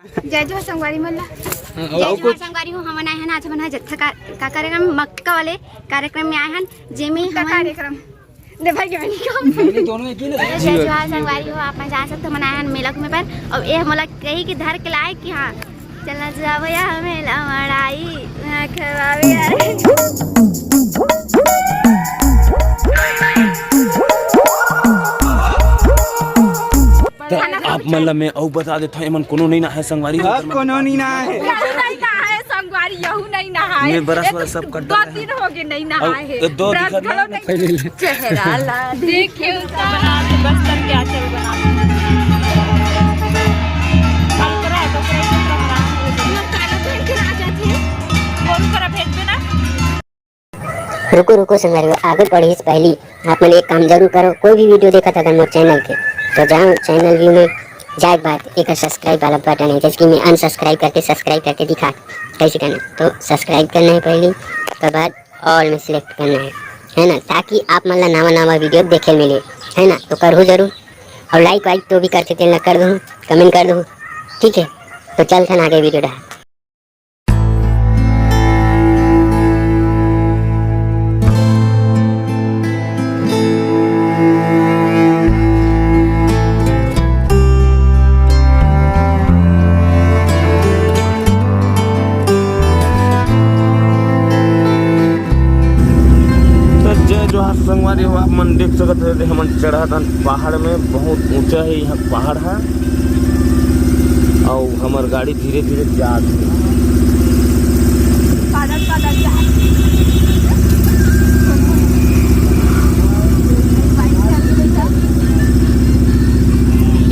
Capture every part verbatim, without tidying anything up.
जय जोहार संगवारी मन ला। हाँ, जय जोहार संगवारी हो, हमन आए हन आज हमन ह जत्था का, का कार्यक्रम, मक्का वाले कार्यक्रम में आए हन, जेमे हमन कार्यक्रम दे भाई के बनी का। नहीं, दोनों एक ही ना। जय जोहार संगवारी हो, आप मन जान सकते हो, हमन आए हन मेला घूमे बर, अउ ये मोला कही कि धर के लाए कि हाँ, चलना जाबो या मेला मड़ाई, मैं खवावे यार। त आप मन ला मैं अउ बता देथव, एमन कोनो नइ नहाय संगवारी हो। हाँ, कोनो नइ नहाय। यहू नइ नहाय संगवारी, यहू नइ नहाय। मैं बरस वरस सब कट दो डाले दिन हो गए नइ नहाय हे। दो दिन ब्रश घलो नइ। चेहरा ला देखे उनका। बना दे, बस करके आ, चल बना दे। कल करा, तो करा, तो करा। और करा भेज देना। रुको, रुको संगवारी हो, आगे बढ़े से पहली आप मन एक काम जरूर करो, कोई भी वीडियो देखत अगर मोर चैनल के, तो जाओ चैनल व्यू में, जाए के बाद एक सब्सक्राइब वाला बटन है, जैसे कि मैं अनसब्सक्राइब करके सब्सक्राइब करके दिखा, कैसे करना, तो सब्सक्राइब करना है पहली, उसके बाद ऑल में सिलेक्ट करना है, है ना, ताकि आप मन ला नवा नवा वीडियो देखे मिले, है ना, तो करहु जरूर। और लाइक वाइक तो भी करथे तेन ला कर दहु, कमेंट कर दहु, ठीक है, तो चलथन आगे वीडियो डहा। तो जय जोहार संगवारी हो, आप मन देख सकत हो, हमन चढ़त हन पहाड़ में, बहुत ऊंचा है यहाँ पहाड़ है। अउ हमर गाड़ी धीरे धीरे जात हे।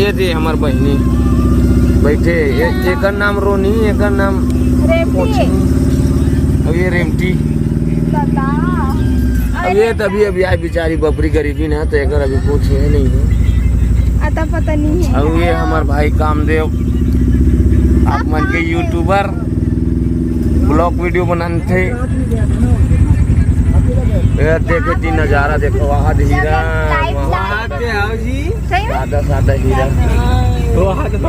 ये दे हमर बहिनी बैठे, ए-, एकर नाम रोनी, एकर नाम रेमटी। पोछनी। अब ये रेमटी। अब ये तभी अभी आए बेचारी बपरी गरीबी ना, तो एकर अभी कुछ है नहीं है। अता पता नहीं है। अब ये हमर भाई कामदेव, आप मन के YouTuber, vlog video बनाथे। ये देखे जी नजारा देखो, वहाँ हीरा, वहाँ सादा सादा हीरा।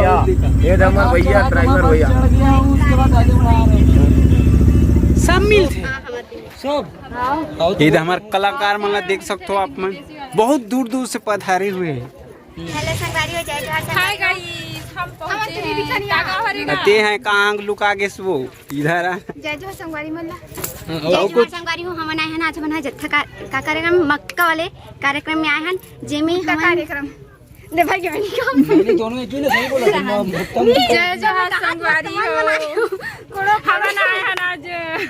या, ये तो हमार भैया, ड्राइवर भैया। सब मिलथे। सब। ये तो हमार कलाकार मन ला देख सकते हो आप मन, बहुत दूर दूर से पधारे हुए हैं। हेलो संगवारी हो, जय जोहार संगवारी। हाय गाइस, हम पहुंचे हैं। काका हरे ना। ते हैं कहाँ लुका गेस वो, इधर आ। जय जोहार संगवारी मन ला। हाँ, जय जोहार संगवारी हो, हमन आए हन आज हमन ह जत्था का, का कार्यक्रम, मक्का वाले कार्यक्रम में आए हन, जेमे हमन कार्यक्रम दे भाई के बनी का। नहीं, दोनों एक ही ना, सही बोला तुम, हम भुगतान नहीं। जय जोहार संगवारी हो। कोनो खबर ना आए हन आज।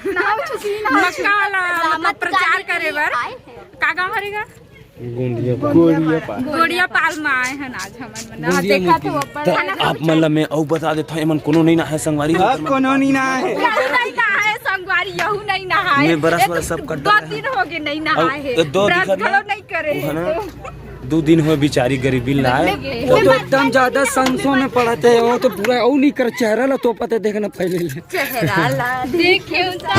ना हो छुट्टी ना हो मक्का वाला मतलब प्रचार करे बर। का गाँव हरे गा? गोंदिया पाल। गोंदिया पाल। गोंदिया पाल में आए हन आज हमन मन। गोंदिया देखा थे ऊपर। आप मन ला मैं अउ बता देथव, एमन कोनो नइ नहाय संगवारी हो। हाँ, कोनो नइ नहाय। यहू नइ नहाय संगवारी, यहू नइ नहाय। मैं बरस वरस सब कट दो दिन हो गए नइ नहाय हे। दो दिन ब्रश घलो नइ करे हे। दो दिन हो बेचारी गरीबी लाए। वो तो एकदम ज्यादा संसो में पड़त हे, वो तो पूरा अउ नइ कर, चेहरा ला तोपत हे, देखना पहले ले। चेहरा ला देखे उनका।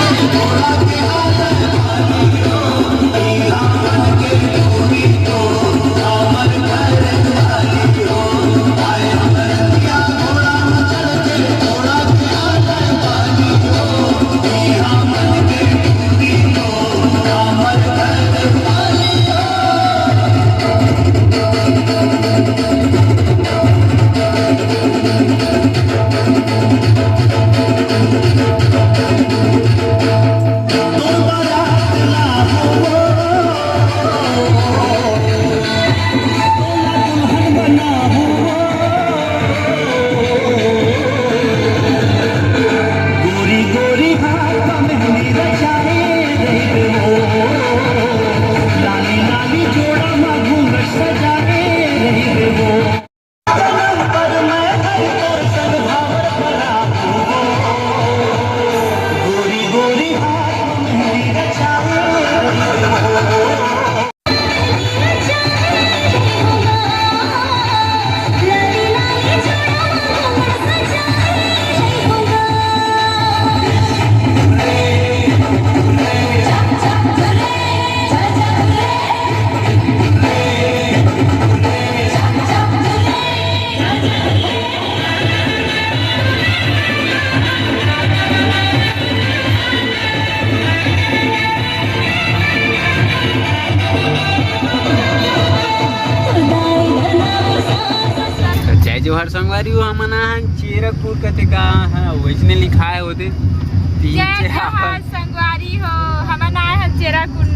हमन आहन चेराकुंड कथे का, हाँ, वैसने लिखाय होथे। तीन जय चार जोहार संगवारी हो, हमन आए हन चेराकुंड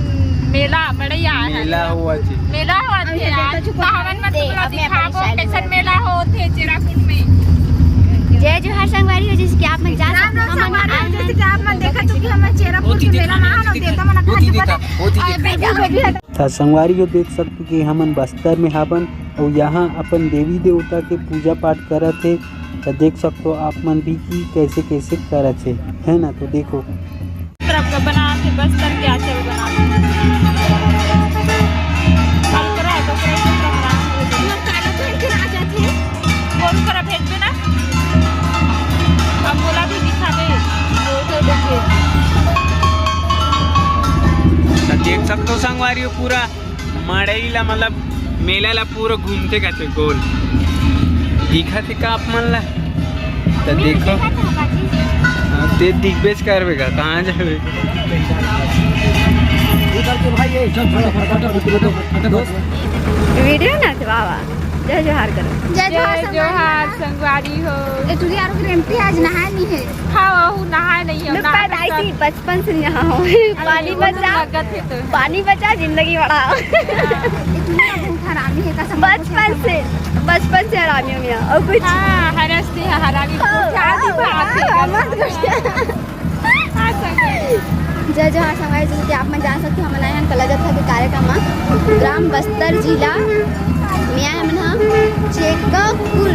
मेला, मड़ई आए हन। मेला होवत हे। मेला होवत हे आज। त हमन मन तुमला दिखाबो, कैसन मेला होत हे चेराकुंड में। जय जोहार संगवारी हो, जैसे कि आप मन जान सकते हो, हमन आए हन। जैसे कि आप मन देखत हो कि हमन चेराकुंड के मेला में आए हन, अउ देवता मन का हाथ जोड़े। त संगवारी हो, देख सकते कि हमन बस्तर में हावन अउ यहाँ अपन देवी देवता के पूजा पाठ करत हे। त देख सकते हो आप मन भी कि कैसे कैसे करत हे, है ना? तो देखो। तरफ का बनाथे, बस्तर के आंचल बनाथे। अलकरा, डोकरा, डोकरा बनाथे। गोल करा भेजबे ना। अब मोला भी दिखाबे। वो तो देखिए। त देख सकते हो संगवारी हो, पूरा मड़ई ला, मतलब मेला ला पूरा घूमथे कथे गोल। दिखत हे का आप मन ला? त देखो। हाँ, ते दिखबेच करबे का, कहाँ जाबे? वीडियो ना थे बाबा। जय जोहार करो। जय जोहार जय संगवारी जोहार हो। संगवारी हो। ए, तुझे यार ओकर एमटी आज नहाए नहीं है। हाँ, वहू नहाए नहीं है, मैं नहाए पैदा नहीं आई थी, बचपन से यहाँ हूँ। अरे, पानी वो तो बचा, लगत है तो। पानी बचा, जिंदगी बढ़ाओ। ए, तुझे यार बहुत हरामी है कसम से। बचपन से, बचपन से हरामी हूँ मैं, और कुछ। हाँ, हरस से हरामी, हाँ, कुछ आदि हाँ, बात है। हाँ, मत कुछ। जय जोहार संगवारी, जैसे कि आप मन जान सकते हो, हमन आए हन कला जत्था के कार्यक्रम में। ग्राम बस्तर जिला में आए हमन ह चेकाकुल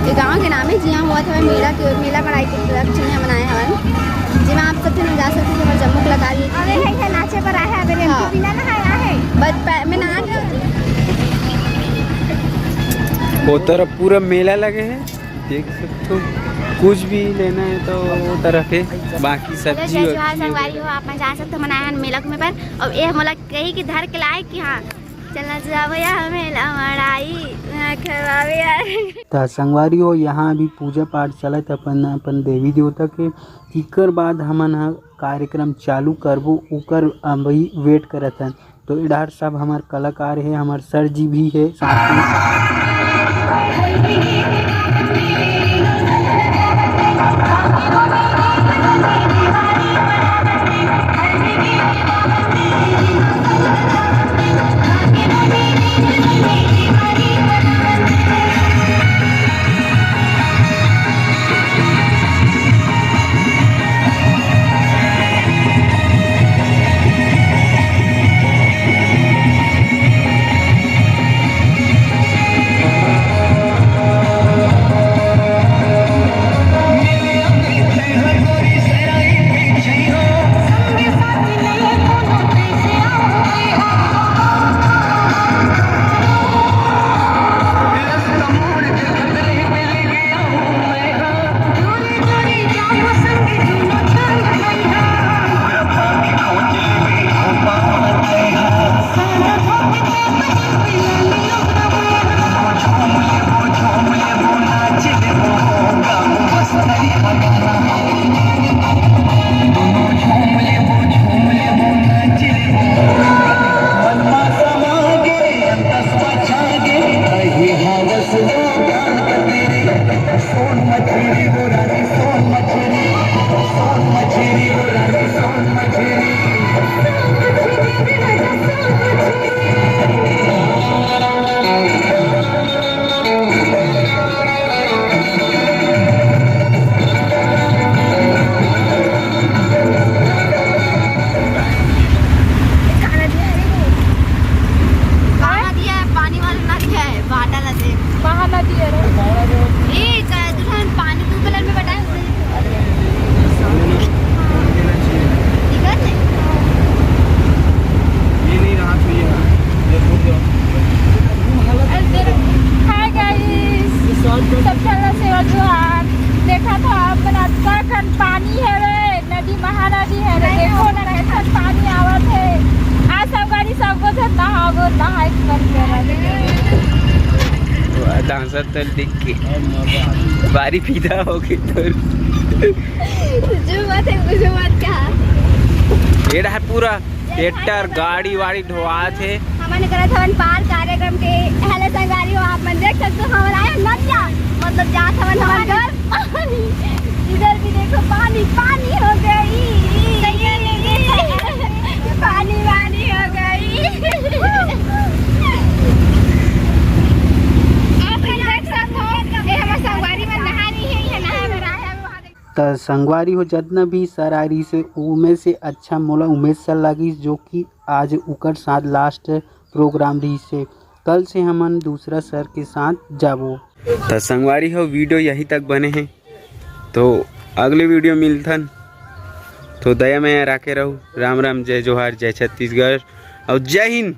के गांव के नाम है, जिहां होवत हवय मेला के, मेला मड़ई के उपलक्ष्य में हमन आए हवन, जेमा आप सब झन जा सकते हो, हमर जम्मो कलाकार ये अरे है, है नाचे बर आए हैं, अबे हाँ। बिना नहाए आए हैं। बस पै-, मैं नहा के वो तरफ पूरा मेला लगे है। देख सकते हो, कुछ भी लेना है तो वो तरफ है, बाकी जय सब्जी जय जोहार वब्जी संगवारी हो, आप मन जान सकते हो, हमन आए हन मेला घूमे बर। अब ये मोला कही कि धर के लाए कि हाँ, चलना जाबो या मेला मड़ई, हाँ, खवाबे यार। त संगवारी हो, यहाँ अभी पूजा पाठ चलत अपन, अपन देवी देवता के। इकर बाद हमन ह कार्यक्रम चालू करबो, ओकर अभी वेट करत हन। तो ए डाहर सब हमर कलाकार हे, हमर सर जी भी हे साथ में। कहाँ नदी है? पानी वाला नदी है, बाटा नदी। कहाँ नदी है रे? ए, क-, तुझे पानी तू कलर में बताए। ठीक है ने? ये नहीं रहा, तो ये रहा। ये भूल जाओ। हाय गाइस, सब झन ला सेवा जोहार। देखा तो आप मन अतका कन पानी है रे, नदी महानदी है रे। देखो ना कैसन पानी आवत है। आज सब गाड़ी सबको झन नहाबो, नहाए के मन करत। वाह, डांसर तो दिख के बारी फिदा हो गई तोर। जो बात है, वो जो बात कहा। ये रहा पूरा ट्रैक्टर, गाड़ी वाड़ी ढोआत हे। हमन करत हवन पार कार्यक्रम के। हेलो संगवारी हो, आप मन देख सकते हो, हमन आए नदिया, मतलब तो जात हवन हमर घर पानी, इधर भी देखो पानी पानी हो गई, पानी पानी हो गई। आप मन देख सकत हो, ये हमर संगवारी मन नहा रही है, ये नहा बर आए हवे, वहाँ देखो। त संगवारी हो, जतना भी सर आ रही से, ओमे से अच्छा मोला उमेश सर लागिस, जो कि आज उकर साथ लास्ट प्रोग्राम रही से। कल से हमन दूसरा सर के साथ जाबो। त संगवारी हो, वीडियो यही तक बने हे, तो अगले वीडियो मिलथन। तो दया मया राखे रहू। राम राम, जय जोहार, जय छत्तीसगढ़ और जय हिंद।